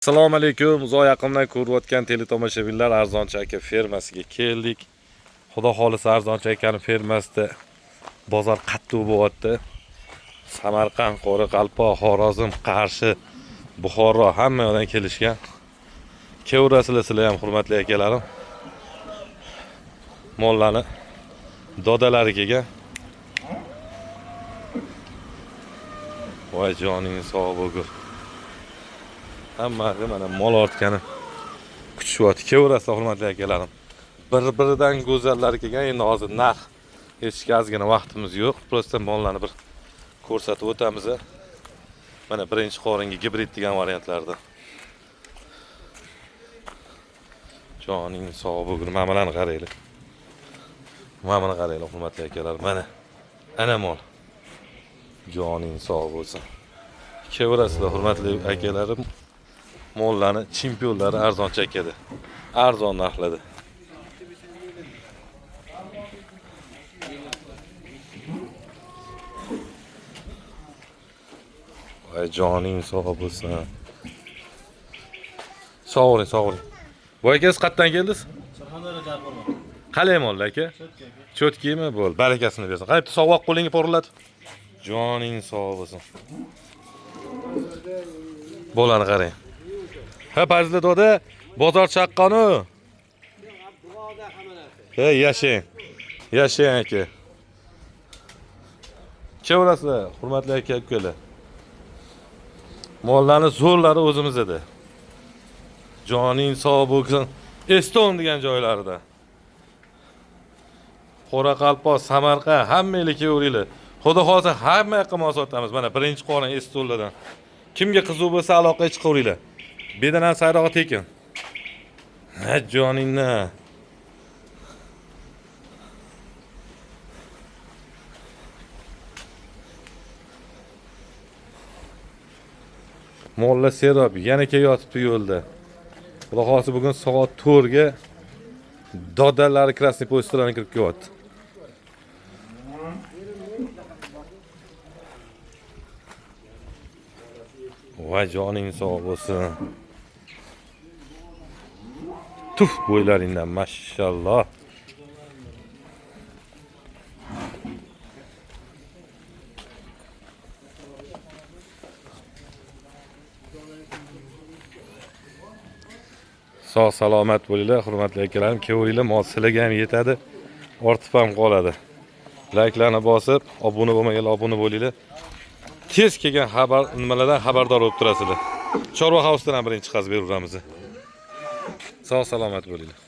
Assalomu alaykum. Uzoq yaqindan ko'rayotgan teletomoshabinlar, Arzonchi aka fermasiga keldik. Xudo xolisa Arzonchi akani fermasida bozor qattiq bo'lyapti. Samarqand, Qoraqalpoq, Xorazm, Qarshi, Buxoro hamma yoqdan kelishgan. Kelaverasizlar sizlar ham, hurmatli akalarim. Mollarni dodalari kelgan. Voy joning sog' bo'lgur. Hammasi mana mol ortgani kutishyapti. Kelaverasizlar, hurmatli akalarim. Bir-biridan go'zallari kelgan. Endi hozir narx aytishga ozgina vaqtimiz yo'q. Просто mollarni bir ko'rsatib o'tamiz. Mana birinchi qoringa gibrid degan variantlarda. Joning sog' bo'lgur. Mana bularni qaranglar. Mana buni qaranglar, hurmatli akalar. Mana ana mol. Joning sog' bo'lsin. Kelaverasizlar, hurmatli akalarim. Mollarni chempionlari arzon chakada. Arzon narxlarda. Voy joning sog' bo'lsin. Sog' bo'ling, sog' bo'ling. Bu aka, siz qayerdan keldingiz? Surxondaryo, Jarqo'rg'on. Qalay mollar aka? Cho'tka aka. Cho'tkimi bo'ldi. Barakasini bersin. Qani bitta sog'voq qo'lingga porillatib. Joning sog' bo'lsin. Bolani qarang. Ha, Fazli doda, bozor chaqqon-u. Hey, yashang. Yashang aka. Kelaverasizlar, hurmatli aka ukalar. Mollarni zo'rlari o'zimizda. Joning sog' bo'lsin. Eston degan joylarida. Qoraqalpoq, Samarqand, hammanglar kelaveringlar. Xudo xolasa hamma yoqqa mol sotamiz. Mana birinchi qorin Estonlardan. Kimga qiziq bo'lsa aloqaga chiqaveringlar. Bedanani sayrog'i tekin. Ha, joningni. Molla serob yana kelyotibdi yo'lda. Xudo xolasa bugun soat 4 ga dodalari Krasniy poyezdlarni kirib kelyapti. Voy joning sog' bo'lsin. Tuf bo'ylaringdan mashalloh. Sog' salomat bo'linglar, hurmatli akalarim, kelaveringlar, mol sizlarga ham yetadi, ortib ham qoladi. Layklarni bosib, obuna bo'lmaganlar obuna bo'linglar. Tez kelgan xabar nimalardan xabardor bo'lib turasizlar. Chorva House'dan ham birinchi chiqazib beraveramiz. Sog' salomat bo'linglar.